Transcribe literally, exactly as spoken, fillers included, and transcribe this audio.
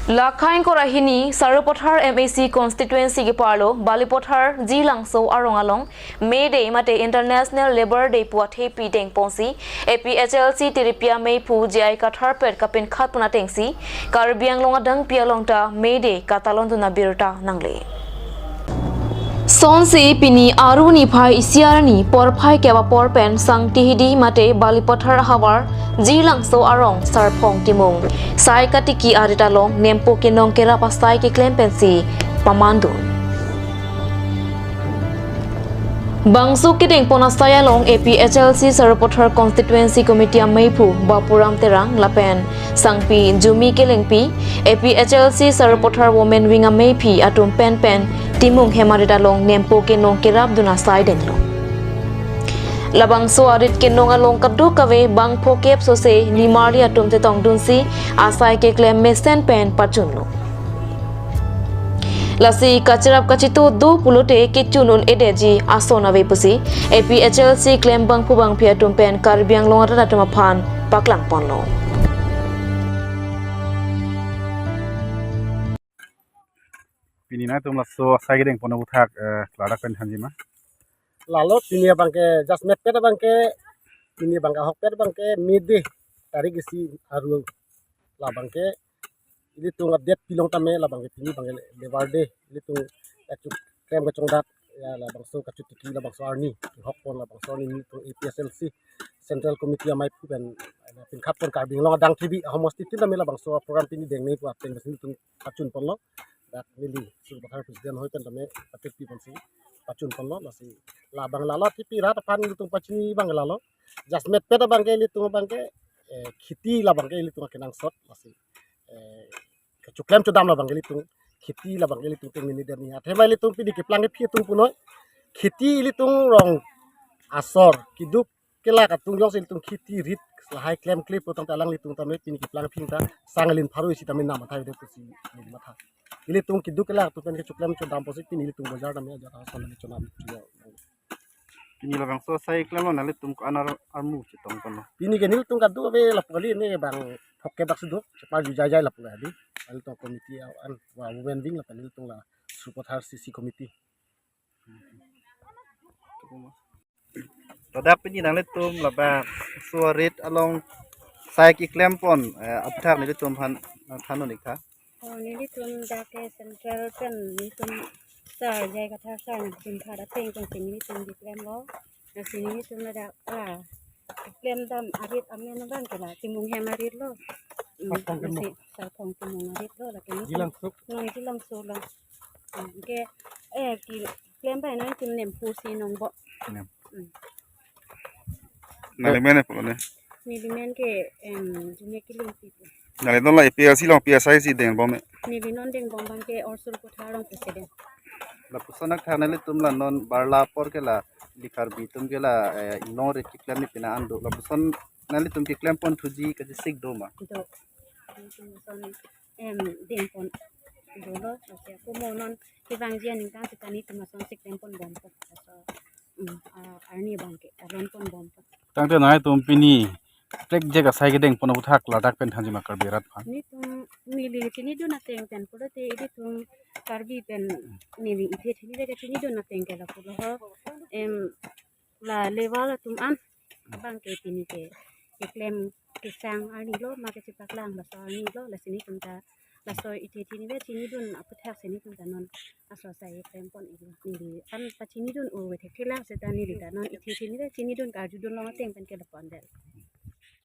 Lakhai ingkoi ra hini Sarupathar M A C constituency keparlo Balipathar Jirlangso arong along May Day mate International Labour Day pu athepi dengponsi A P H L C Tiripia meiphu J I Kathar pen kapinkhat pon atengsi Karbi Anglong adangpi along ta May Day katalon dun abirta nangle. Sonsi pini Aru niphai isi arni porphai kep apor pen Sangti Hidi mate Balipathar havar Jirlangso arong Sarphong Timung sai katiki arit along nempo kenong kerap asai keklem pensi pamandun. Bangso kedengpon asai along A P H L C Sarupathar Constituency Committee ameiphu Bapuram Terang lapen Sangpi Jumi Kelengpi, A P H L C Sarupathar Women Wing ameiphi atum penpen Timung hem arit along nempo kenong kerap dun asai denglo. Labangso arit kenong along kadokave bang phokep sose nimarli atum chetong dunsi asai keklem mesen pen pachunlo. Lasi kacherap kachito do pulote kechun un-edetji ason ave pusi A P H L C klem bangphu bangphi atum pen Karbi Anglong arat atum aphan paklang ponlo. Pini nangtum laso asai kedengpon aputhak, eh, ladak pen thanji ma? Lalo pini abangke just met pet abangke, pini abangke ahok pet abangke May Day tarik isi Aru labangke ilitum update pilong tame labangke pini abangke Labour Day ilitum kachu klem kachongdak ya labangso kachutiki labangso arni kehok pon labangso arni ilitum A P H L C Central Committee ameiphu pen, eh, pinkhat pon Karbi Anglong adang T V ahomosti tin tame labangso program pini dengnei pu ateng ilitum pachun ponlo. Dak neli Sarupathar president hoi pen tame patut pi ponsi pachun ponlo lasi labang lalo athepi rat aphan ilitum pachini abang lalo just met pet abangke ilitum abangke, eh, kheti labangke ilitum kenangsot lasi, eh, kachuklem chodam labangke ilitum kheti labangke ilitum pen mini derni athema ilitum pini keplang kephi atum punoi kheti ilitum rong asor keduk kelak atum jongsi ilitum kheti rit lahai klemkle pu tangte alanglitum tame pini keplang kephi ta sang alin pharo isi tame nam athai de pusi neli matha. Ilitum keduk kelak atum pen kachuklem chodam pusi pini ilitum bojar tame ajat ason neli chonam chuya. Pini labangso asai klemlo nanglitum ko-an ar armu chetong ponlo? Pini ke nelitum kadokave lapu kali ne bang phokep dak si do chepar ju jai jai lapu kali. Ilitum committee an wa Women Wing lapen ilitum la Sarupathar C C committee. Ladak pini nanglitum labangso arit along asai keklem pon, eh, aputhak nelitum aphan nangthan un-ik tha. Oh, nelitum dak ke central pen nelitum sir J I Kathar sir nangpinkhat ateng pen nelitum keklemlo. Lasi nelitum ladak, ah, klem dam arit amen abangke la Timung hem arit lo. Hmm, Sarphong Timung. Lasi Sarphong Timung arit lo lake nelitum Jirlangso. Non Jirlangso lo. Hmm, ke, eh, keklem bai nangtum nempo si nongbo. Nem. Hmm. Nangli men pu ne? Neli men ke, em, Jumi Kelengpi. Nangli non la A P H L C along P S I si dengbom me? Neli non dengbom abangke Sarupathar along president. Lapuson akhang nanglitum la non barla apor ke la ili Karbi atum ke la, eh, inglong rit keklem ni pina an do. Lapuson nanglitum keklem pon thuji kachesik do ma? Do. Nelitum lason, em, dengpon dolo, lasi ako mo non kevangji aningkan seta nelitum lason si klem ponbom po. Laso, em, a, arni abangke talon ponbom po. Tangte nangtum pini thekjek asai kedengpon aputhak ladak pen thanji ma Karbi arat aphan? Nelitum neli chinidun ateng pen pulote ilitum Karbi pen neli ithe thini le chinidun ateng ke lapu lo ho. Em, la level atum an abangke pini ke keklem kesang arni lo ma kechepaklang laso arni lo lasi nelitum ta laso ithe thini le chinidun aputhak si nelitum ta non laso asai keklem pon-iklo. Neli an pachinidun un-e thekthe lang seta neli ta non ithe thini le chinidun karjudun long ateng pen ke lapu-an det.